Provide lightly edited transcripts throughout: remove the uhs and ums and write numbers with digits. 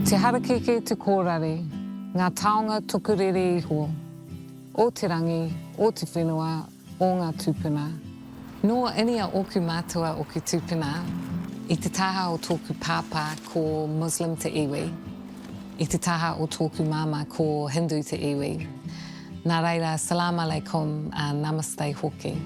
Te harakeke te kōrari, ngā taonga tuku rere iho, o te rangi, o te whenua, o ngā tūpuna. Nō Inia ōku mātua ōku tūpuna, i te taha o tōku pāpā ko Muslim te iwi, i te taha o tōku māmā ko Hindu te iwi. Nā reira, Salaam Aleikum, ā, Namaste hoki.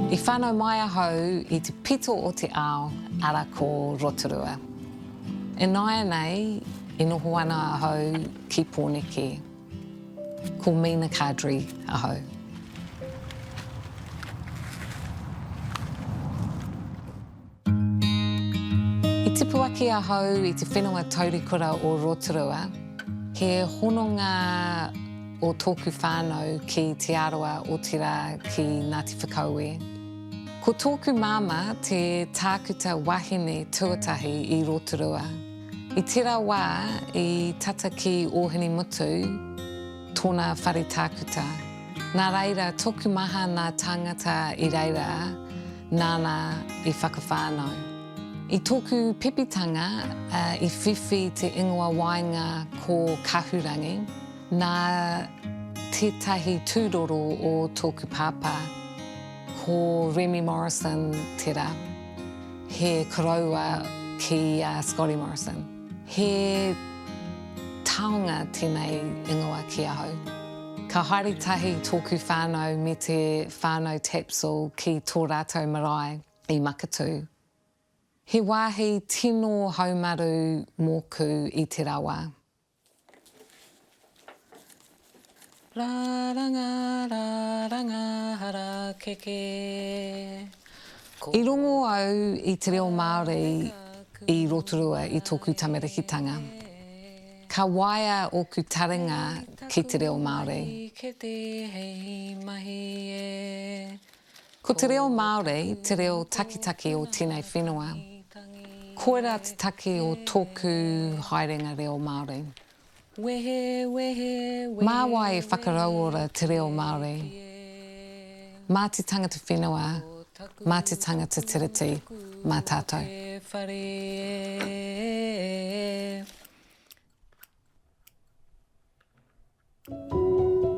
I whānau mai ahau i te pito o te ao, ara ko Rotorua. Ināianei e noho ana ahau ki Pōneke. Ko Meena Qadri ahau. I tipu ake ahau i te whenua taurikura o Rotorua, he hononga o tōku whānau ki Te Arawa otirā ki Ngāti Whakaue. Ko tōku māmā te tākuta wahine tuatahi i Rotorua. I tērā wā i tata ki Ōhinemutu tōna whare tākuta. Nā reira, tokumaha ngā tāngata i reira nāna i whakawhānau. I tōku pepitanga i whiwhi te ingoa waenga ko Kahurangi nā tētahi tūroro o tōku pāpā, ko Remy Morrison tērā, he koroua ki a Scotty Morrison. He taonga tēnei ingoa ki ahau. Ka haere tahi tōku whānau me te whānau Tapsell ki tō rātou marae i Makatū. He wāhi tino haumaru mōku i te rawa. Raranga raranga harakeke I rongo au i te reo Māori i Rotorua i tōku tamarikitanga. Ka waea ōku taringa ki te reo Māori. Ko te reo Māori te reo takitaki o tēnei whenua. Koirā te take o tōku haerenga reo Māori. Mā wai e whakarauora te reo Māori? Mā te tangata whenua, mā te tangata tiriti, mā tātou.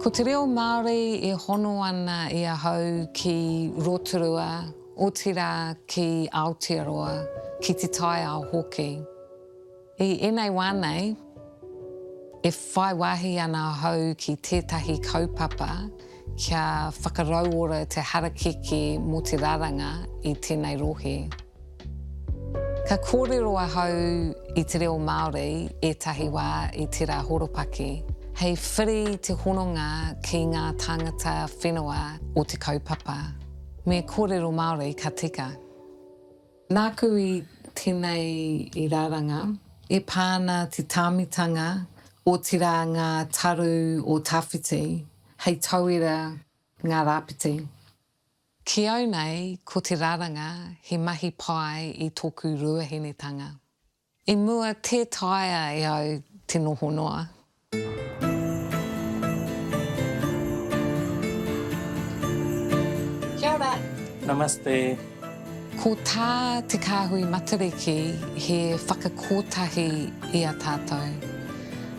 Ko te reo Māori e hono ana i ahau ki Rotorua, otirā ki Aotearoa, ki te taiao hoki. I ēnei wā nei, e whai wāhi ana ahau ki tētahi kaupapa kia whakarauora te harakeke mō te raranga i tēnei rohe. Ka kōrero ahau i te reo Māori ētahi wā i tērā horopaki, hei whiri te hononga ki ngā tāngata whenua o te kaupapa. Me kōrero Māori ka tika. Nāku i tēnei i raranga, e pā ana te tāmitanga, otirā ngā taru o tawhiti, hei tauira ngā rāpiti. Ki au nei, ko te raranga he mahi pai i tōku ruahinetanga. I mua tē taea e au te noho noa. Kia ora. Namaste. Ko tā Te Kāhui Matariki he whakakotahi i a tātou.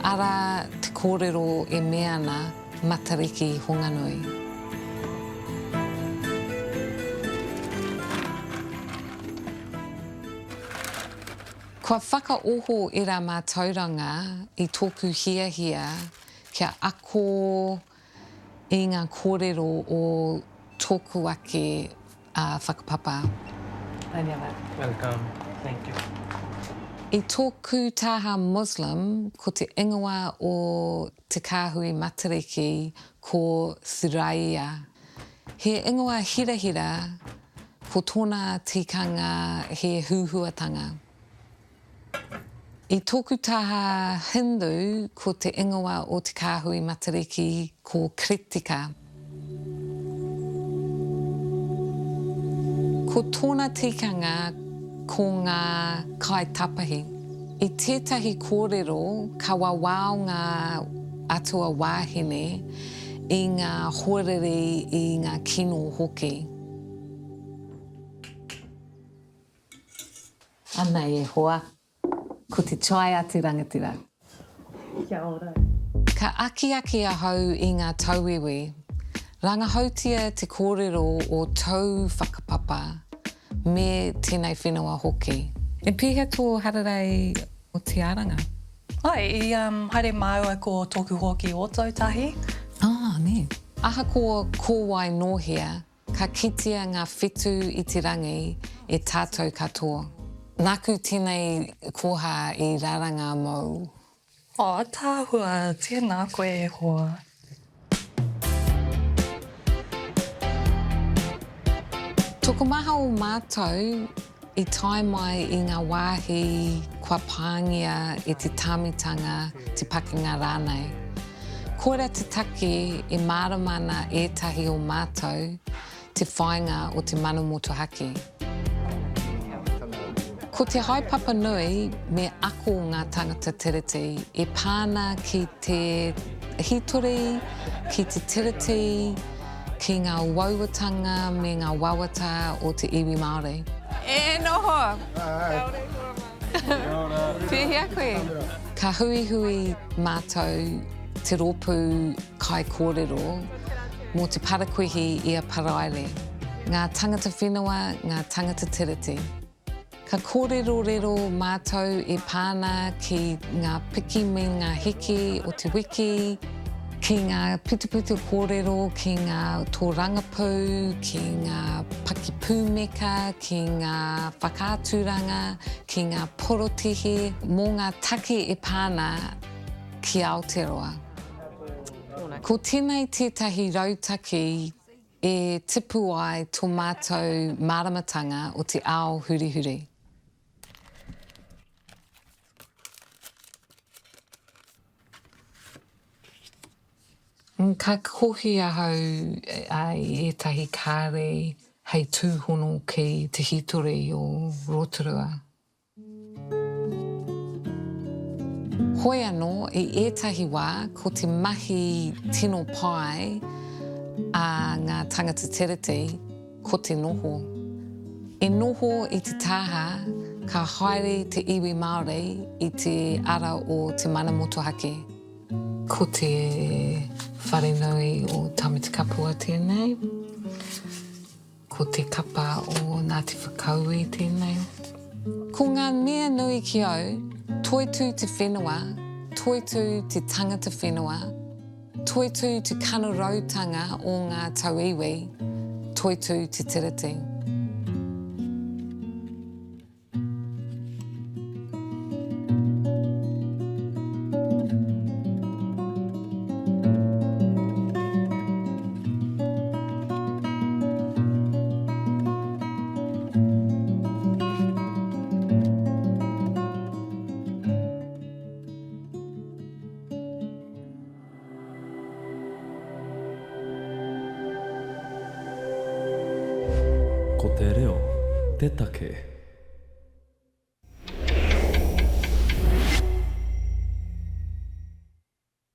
Arā te kōrero e mea ana, Matariki Honganui. Kua whakaoho ērā mātauranga i tōku hiahia kia ako i ngā kōrero o tōku ake whakapapa. Dhanyavad. Welcome. Thank you. I tōku taha Muslim, ko te ingoa o te kāhui Matariki ko Thuraia. He ingoa hirahira, ko tōna tikanga he huhuatanga. I tōku taha Hindu ko te ingoa o te kāhui Matariki ko Kritika. Ko tōna tikanga ko ngā kai tapahi. I tētahi kōrero ka wawao ngā atua wāhine i ngā hoariri i ngā kino hoki. Anei e hoa, ko te chai a te rangatira. Kia ora. Ka akiaki ahau i ngā tauiwi, rangahautia te kōrero o tōu whakapapa me tēnei whenua hoki. E pēhea tō hararei o Te Aranga? Āe, i haere māua ko tōku hoa ki Ōtautahi. Ah, nē. Ahakoa ko wai nō hea, ka kitea ngā whetū i te rangi e tātou katoa. Nāku tēnei koha i raranga mōu. Oh, ataahua, tēnā koe e hoa. Tokomaha o mātou i tae mai i ngā wāhi kua pāngia e te tāmitanga, te pakinga rānei. Koira te take e mārama ana ētahi o mātou te whāinga o te mana motuhake. Ko te haepapa nui me ako ngā tangata Tiriti e pā ana ki te hītori, ki te Tiriti, ki ngā uauatanga me ngā wawata o te iwi Māori. E noho! Pēhea koe? Ka huihui mātou te rōpū kaikōrero mō te parakuihi i a Paraire, ngā tangata whenua, ngā tangata tiriti. Ka kōrerorero mātou e pā ana ki ngā piki me ngā heke o te wiki, ki ngā pitopito kōrero, ki ngā tōrangapū, ki ngā pakipūmeka, ki ngā whakaaturanga, ki ngā porotēhe mō ngā take e pā ana ki Aotearoa. Ko tēnei tētahi rautaki e tipu ai tō mātou māramatanga o te ao hurihuri. Ka kohi ahau i ētahi kāri hei tūhono ki te hītori o Rotorua. Hoi anō, i ētahi wā, ko te mahi tino pai a ngā tangata tiriti, ko te noho. E noho i te taha, ka haere te iwi Māori i te ara o te mana motuhake. Ko te wharenui o Tamatekapua tēnei. Ko te kapa o Ngāti Whakaue tēnei. Ko ngā mea nui ki au, toitū te whenua, toitū te tangata whenua, toitū te kanorautanga o ngā tauiwi, toitū te Tiriti. Ko te reo te take.